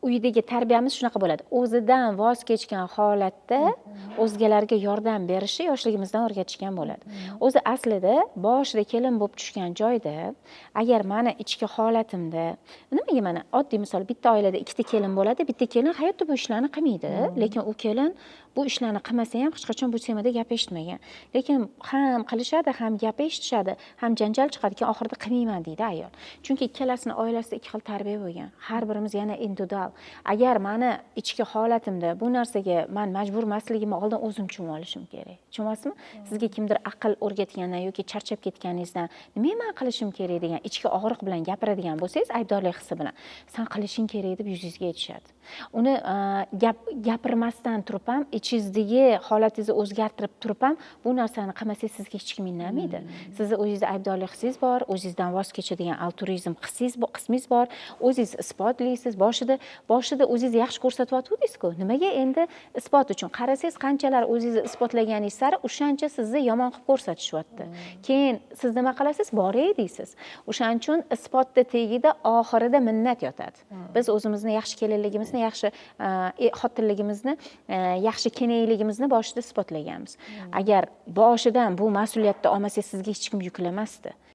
Uydagi tarbiyamiz shunaqa bo'ladi: o'zidan voz kechgan holatda o'zgalarga yordam berishni yoshligimizdan o'rgatishgan bo'ladi. O'zi aslida boshida kelin bo'lib tushgan joyda, agar mani ichki holatimda nimaga, mana, oddiy misol, bitta oilada ikkita kelin bo'ladi. Bitta kelin hayotda bu ishlarni qilmaydi, lekin u kelin bu ishlarni qilmasa ham, hech qachon bu temada gap eshitmagan. Lekin ham qilishadi, ham gap eshitishadi, ham janjal chiqadi. Keyin oxirida "Qilmayman", deydi ayol, chunki ikkalasini oilasida ikki xil tarbiya bo'lgan. Har birimiz yana individual. Agar mani ichki holatimda bu narsaga man majbur emasligimni oldin o'zim tushunib olishim kerak, tushunyapsizmi? Sizga kimdir aql o'rgatgandan yoki charchab ketganingizdan, "Nimaga man qilishim kerak?" degan ichki og'riq bilan gapiradigan bo'lsangiz, aybdorlik hissi bilan, "San qilishing kerak", deb yuzingizga aytishadi. Uni gap gapirmasdan turib ham, ichingizdagi holatingizni o'zgartirib turib ham, bu narsani qilmasangiz, sizga hech kim indamaydi. Sizni o'zingizda aybdorlik hisingiz bor, o'zingizdan voz kechadigan altruizm hissingiz, qismingiz bor, o'zingiz isbotlaysiz. Boshida o'zingizni yaxshi ko'rsatyotgandingizku, nimaga endi isbot uchun? Qarasangiz, qanchalar o'zingizni isbotlaganingiz sari, o'shancha sizni yomon qilib ko'rsatishyapti. Keyin siz nima qilasiz? "Boray", deysiz. O'shaning uchun isbotni tagida oxirida minnat yotadi. Biz o'zimizni yaxshi kelinligimizni, yaxshi xotinligimizni, yaxshi kenayligimizni boshida isbotlaganmiz. Agar boshidan bu mas'uliyatni olmasangiz, sizga hech kim yuklamasdi.